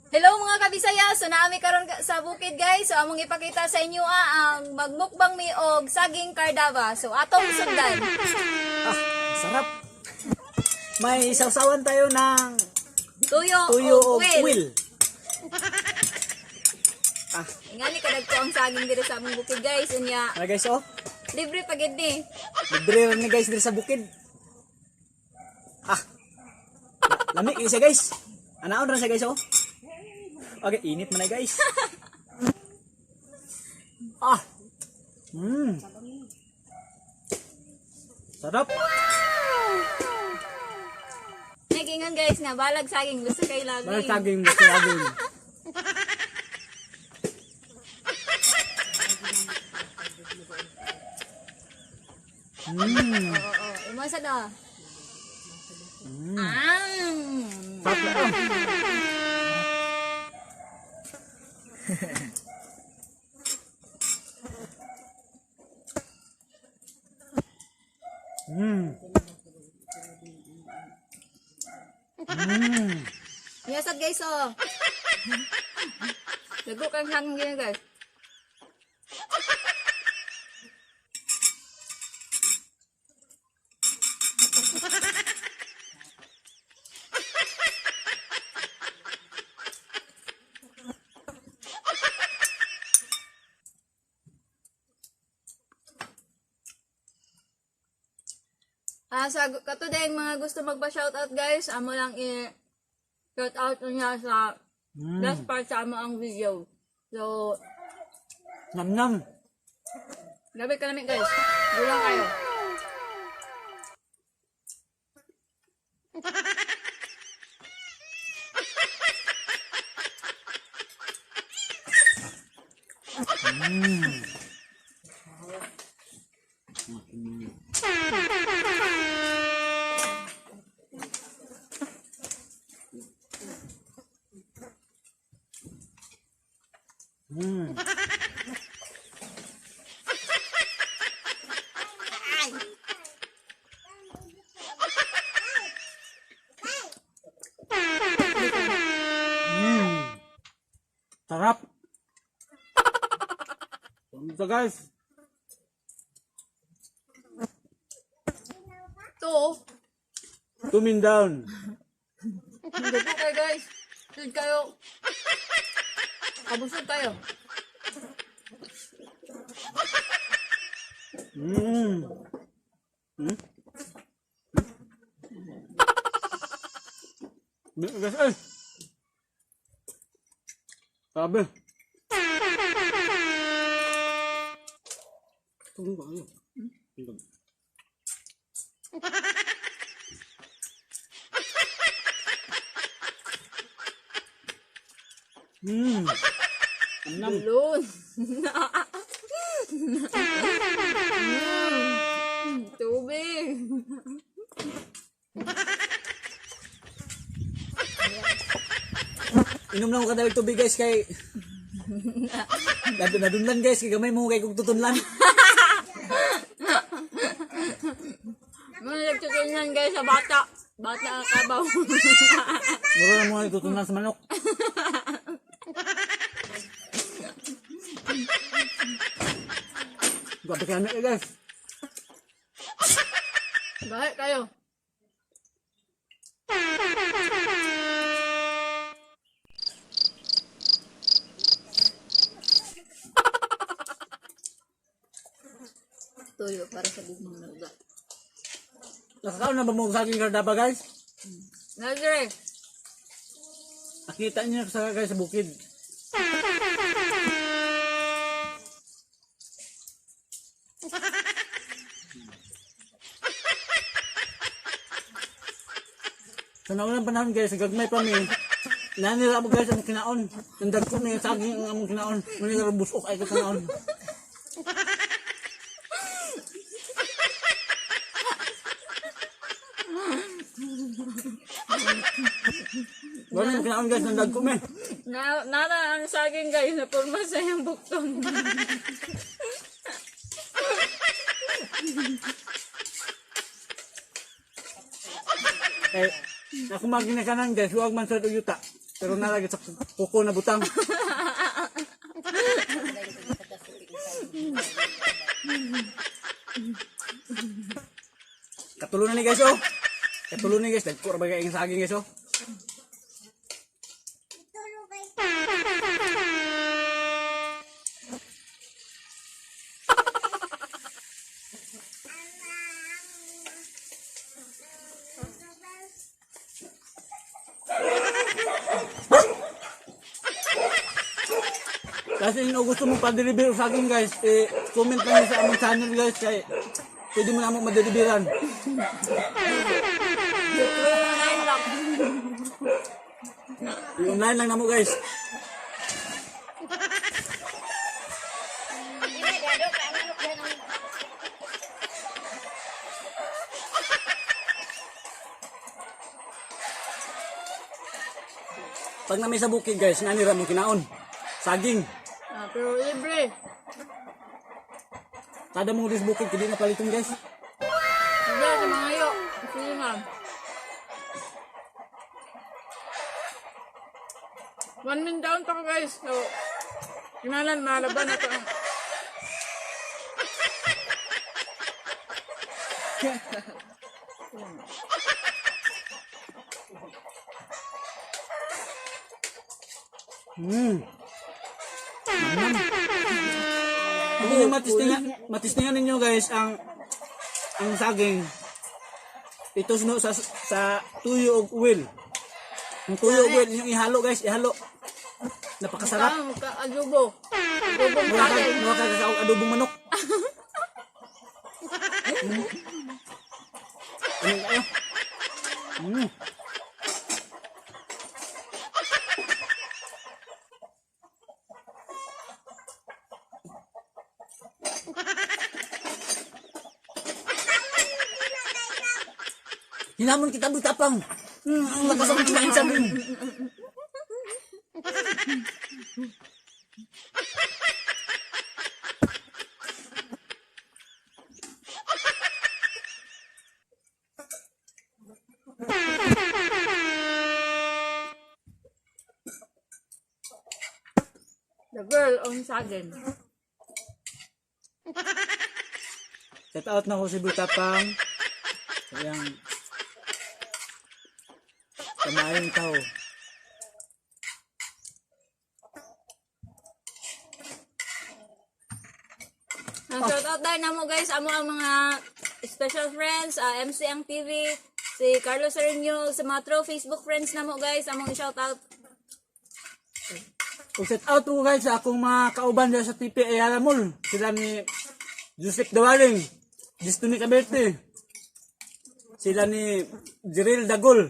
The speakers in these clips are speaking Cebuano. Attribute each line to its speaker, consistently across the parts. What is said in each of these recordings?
Speaker 1: Hello mga kabisaya, so naami karon sa bukid, guys. So among ipakita sa inyo ang magmukbang mi og saging cardava. So atong sundan.
Speaker 2: Ah, ang sarap. May sausawan tayo ng
Speaker 1: Tuyo,
Speaker 2: tuyo
Speaker 1: og
Speaker 2: o
Speaker 1: will.
Speaker 2: will. Ah,
Speaker 1: Ingani kadagko ang saging diri sa among bukid, guys. Unya,
Speaker 2: ano guys oh?
Speaker 1: Libre pa gid ni.
Speaker 2: Libre rin ni guys diri sa bukid. Ah. Lami kaayo siya, guys. Anaon ra siya, guys, oh. Okay, init man na, guys. Ah. Sarap.
Speaker 1: Nagingan, guys, nga balag saging gusto kay lagi.
Speaker 2: Balag saging, gusto saging.
Speaker 1: Oo, oo. Imo sa do. Ah.
Speaker 2: Sarap na.
Speaker 1: Yasad, guys, oh. Dago kang hangin gini, guys. Ah, sa kato din mga gusto magpa-shoutout, guys, amo lang i shoutout niya sa last part sa amo ang video. So,
Speaker 2: Nam nam.
Speaker 1: gabi ka namin, guys. Gulang kayo.
Speaker 2: Sarap. Ito, guys.
Speaker 1: To,
Speaker 2: Tumin down.
Speaker 1: hindi po kayo, guys. Sud kayo. Kabusog kayo.
Speaker 2: Guys, ay. Sabi. Tulong ba kayo? Nam.
Speaker 1: Lun. Tubig.
Speaker 2: Inom lang ko kadawig tubig, guys, kay nadunlan, guys, kay gamay mo kay kung tutunlan.
Speaker 1: Mga nagtutunan, guys, sa bata. Bata ang kabaw.
Speaker 2: Mura na mga tutunlan sa manok. Grabe kami eh, guys.
Speaker 1: Bakit kayo? Tuyo para sa gugmang lugar.
Speaker 2: Nakakaon na ba mo sa aking kardaba, guys?
Speaker 1: Nagre!
Speaker 2: Nakita niyo sa guys sa bukid. Sa naunang panahon, guys, gagmay pa mi. Nanira mo, guys, ang kinaon. Ang dagko na yung saging ang among kinaon. Manira busok ay ko kinaon. Wala yung kinaon, guys, ang dagko me.
Speaker 1: Na, nara ang saging, guys, na purma sa iyong bukton.
Speaker 2: Eh, ako maginakanan, guys, huwag man sa yuta. Pero nalagit sa kuko na butang. Katulo na ni guys oh. Katulo ni guys, dagko ra ba kay ang saging guys oh. Kasi kung gusto mong pa-deliver og saging guys, eh, comment lang sa among channel guys kay pwede mo na among madeliveran.
Speaker 1: Nine lang.
Speaker 2: I-online lang namo guys. Pag na may sa bukid guys, nga nira mong kinaon. Saging.
Speaker 1: Ah, pero libre.
Speaker 2: Kada mong ris bukid, kidi na paliton guys.
Speaker 1: Libre sa mga yo. Sige nga. 1 min down pa ko guys. So, kinalan, malaban na to.
Speaker 2: Manam. Kung ninyo matistingan, matistingan ninyo guys ang saging. Ito no sa tuyo og oil. Ang tuyo og oil inyong ihalo guys, ihalo. Napakasarap.
Speaker 1: Ang ka adobo. Adobong
Speaker 2: Mura ka,
Speaker 1: saging.
Speaker 2: mura ka sa adobong manok. Ano kayo? Hinamon kita butapang. Ang lakas ang kinain sa amin.
Speaker 1: The girl on saging.
Speaker 2: Shout out na ko si Butapang. Sayang. Kamayong tao.
Speaker 1: Ang shout out dahil namo guys, amo ang mga special friends, MC ang TV, si Carlos Serenio, sa mga true Facebook friends namo guys, among shout out.
Speaker 2: Ug shout out ko guys sa akong mga kauban dyan sa TP Ayala Mall. Sila ni Joseph Dawaling, Destiny Caberte, sila ni Jiril Dagol,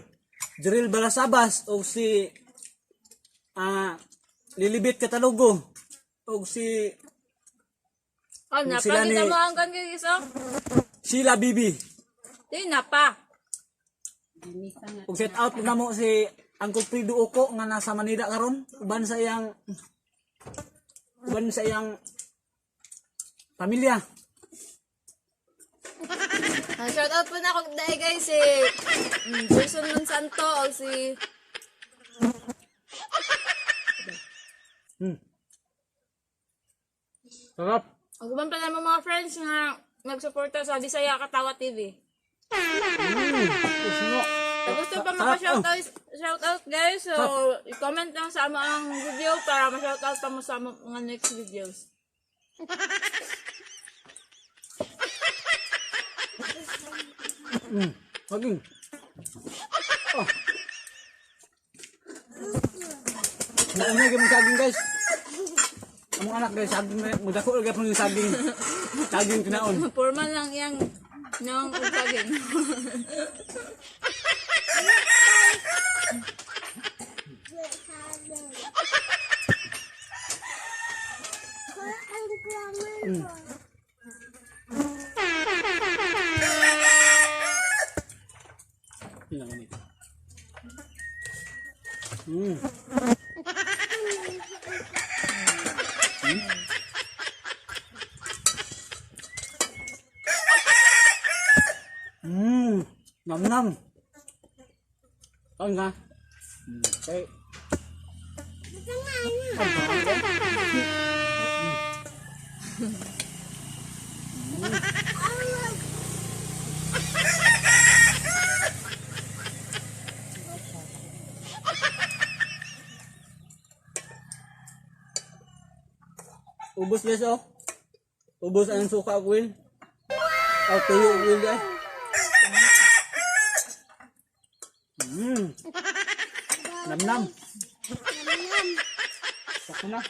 Speaker 2: Jiril Balasabas, o si Lilibet Catalogo, o si
Speaker 1: Oh,
Speaker 2: Kung
Speaker 1: napa
Speaker 2: sila
Speaker 1: kita
Speaker 2: ni-
Speaker 1: mo ang kan guys, oh.
Speaker 2: Sheila Bibi.
Speaker 1: Di napa.
Speaker 2: Ug shout out na mo si Uncle Fredo Oko nga nasa Manila karon uban sa iyang pamilya.
Speaker 1: Ang shout out po na ako dahil guys si Jason Monsanto o si
Speaker 2: Sarap.
Speaker 1: Ang uban pa naman mga friends nga nagsuporta sa Bisaya Katawa TV.
Speaker 2: Usno.
Speaker 1: Kung gusto pa maka-shoutout shoutout guys, so i-comment lang sa amo ang video para ma-shoutout pa mo sa mga next videos.
Speaker 2: Saging. Oh. Nauna gyud mong saging guys. Among anak guys, saging na mudako gyud yung saging. Saging kinaon.
Speaker 1: Formal lang iyang nang usagin.
Speaker 2: Yun ang ganito. Nam nam. Kaon ka? Okay. Ubos, guys, oh. Ubos ang suka ug oil. Oh, tuyo ug oil, guys. Namnam. Sakto na.